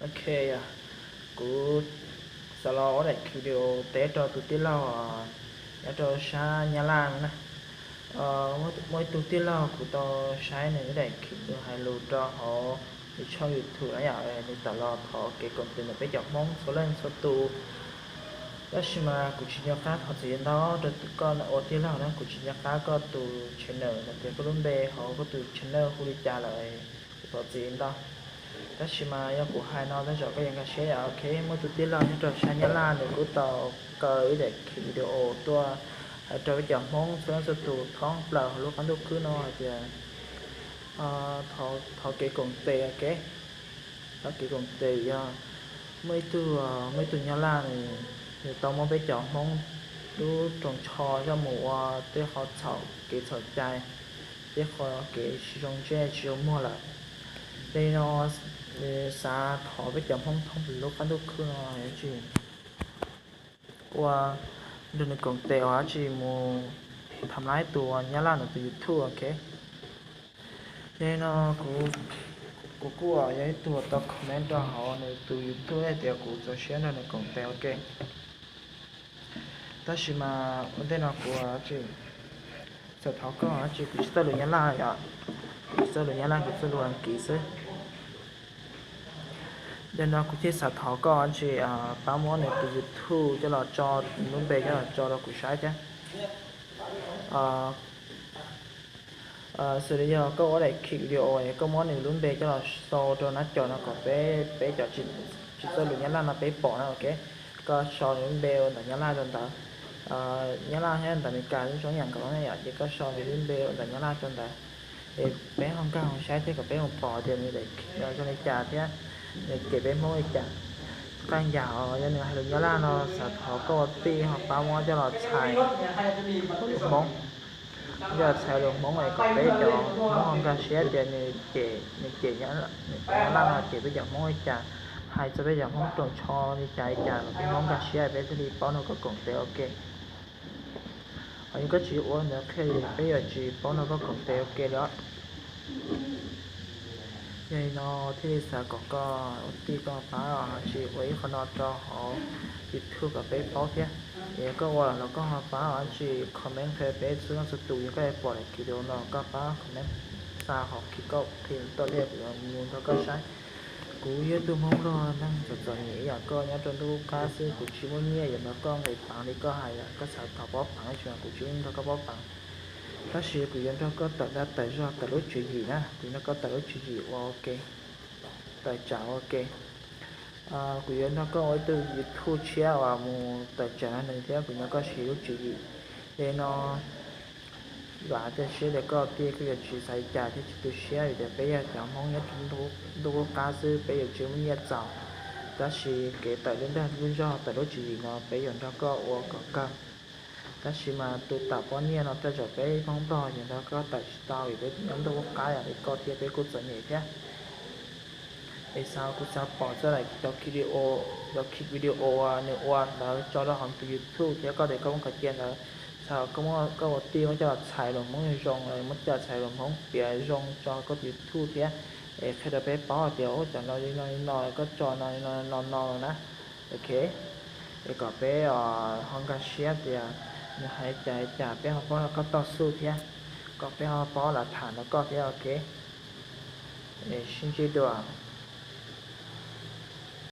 Ok, kuv xav los ua daim video teb rau tus tij laug nyob rau sab Nyab Laj no na. Muaj ib tug tij laug kuv tau saib nws ib daim video hais lus rau hauv nws channel YouTube na yom, nws tawm los thov kev koom tes ntawm peb cov Hmoob txhua leej txhua tus. Tab sis mas kuv tsis nco qab, thov txim ntau rau koj ua tij laug na, kuv tsis nco qab koj tus channel no tias koj lub npe hauv koj tus channel hu li cas lawm, kuv thov txim ntau. Tab sis mas yog kuv hais no tej zaum koj yuav nkag siab yom. Ok, muaj tus tij laug nyob rau sab Nyab Laj nws kuj tau kaw ib daim video tuaj hais rau peb cov Hmoob txhua leej txhua tus thoob plaws hauv lub qab ntuj khwb no hais tias thov kev koom tes, ok, thov kev koom tes yog muaj ib tug, muaj ib tug Nyab Laj nws, nws tau muab peb cov Hmoob lub rooj tsho coj mus ua tej qho txhaum kev txhaum cai, tej qho kev tsis zoo ntsej tsis zoo muag lawm. Yog li no xav thov peb cov Hmoob thoob plaws lub qab ntuj khwb no tsis ua nrog nws koom tes, ua tsis mus tham laib tus Nyab Laj no tus YouTube, ok. Yog li no kuv kuj yog ib tug tau comment rau hauv nws tus YouTube hais tias kuv txaus siab nrog nws koom tes, ok. Tab sis mas ua ntej no kuv tsis, xav thov koj tsis, kuv tsis txawj lus Nyab Laj yom, kuv tsis txawj lus Nyab Laj, kuv txawj lus Askiv xwb. Yog no kuv thiaj xav thov koj tsis pab muab nws tus YouTube coj los tso, lub npe coj los tso rau kuv saib thiab. Xws li yog koj ua daim video es koj muab nws lub npe coj los sau rau nab cov no kom peb, peb cov tsis txawj lus Nyab Laj no peb pom na, ok. Koj sau nws lub npe ua ntawm Nyab Laj rau ntawd. Nyab Laj thiab ntawm Amelikas zoo yam nkaus yom, ces koj sau nws lub npe ua ntawm Nyab Laj rau ntawd, es peb ho nkag mus saib thiab kom peb mus pom tias nws zoo li cas thiab nws cem peb Hmoob li cas. Qaij yam yog nws hais lus Nyab Laj no xav thov koj ua tij ho pab muab coj los txhais lus Hmoob, coj los txhais lus Hmoob es kom peb cov Hmoob ho nkag siab tias nws cem, nws cem, nws cov Nyab Laj no cem peb cov Hmoob li cas, hais txog peb cov Hmoob rooj tsho li cas li cas kom peb Hmoob nkag siab peb thiaj li paub nrog koj koom tes, ok. Ho yog koj tsis ua ntawd qhia peb yuav tsis paub nrog koj koom tes, ok li os. Yog li no thiaj li xav kom koj ua tij koj pab tsis ua ib qho no rau hauv YouTube kom peb paub thiab. Es koj ua los koj ho pab tsis comment qhia peb txhua leej txhua tus, yog koj pom daim video no koj pab comment xa hauv kis koj qhia tuaj thiab kuv yuav mus nrog koj saib. Kuv yog ib tug Hmoob Nplog neeg txom txom nyem ib yam koj nyob rau ntuj qub qab xwb, kuv tsis muaj nyiaj yuav nrog koj nqis paav li koj hais, yog koj xav thov paub paav tsis mas kuv tsis nrog koj paub paav. Tab sis kuv yuav nrog koj tawm dag tawm zog tawm lub tswv yim na, kuv yuav nrog koj tawm lub tswv yim ua ke, tawm tsam ua ke. Kuv yuav nrog koj ua ib tug YouTube tshiab uas mus tawm tsam nws thiab kuv nrog koj siv lub tswv yim. Yog li no vam thiab cia siab tias koj tij koj yuav tsis xav li cas thiab tsis tu siab, vim tias peb yog cov Hmoob nyob rau ntuj qub qab xwb peb yuav tsis muaj nyiaj txaus. Tab sis kev tawm lub dag lub zog tawm lub tswv yim no peb yuav nrog koj ua kom kawg. Tab sis mas tus tawm poj niam no tej zaum peb Hmoob Nplog yuav nrog koj tawm tsis tau vim peb nyob ntuj qub qab yam li koj thiab peb kuj txom nyem thiab. Es xav, kuv xav pom txoj daim cov video, cov video uas nws ua ntawd tso rau hauv tus YouTube thiab koj tias koj muab qhov cia ntawd, xav koj ua tij muab coj los txhais lus Hmoob zoo zoo, muab coj los txhais lus Hmoob piav zoo tso koj tus YouTube thiab, es qhia rau peb paub tias ub cov no li no li no koj tso no li no no no no na. Ok, es kom peb ho nkag siab tias nws hais cas cas peb ho paub nrog koj toj xub thiab, kom peb ho paub lam tham nrog koj thiab, ok. Sib ntsib dua.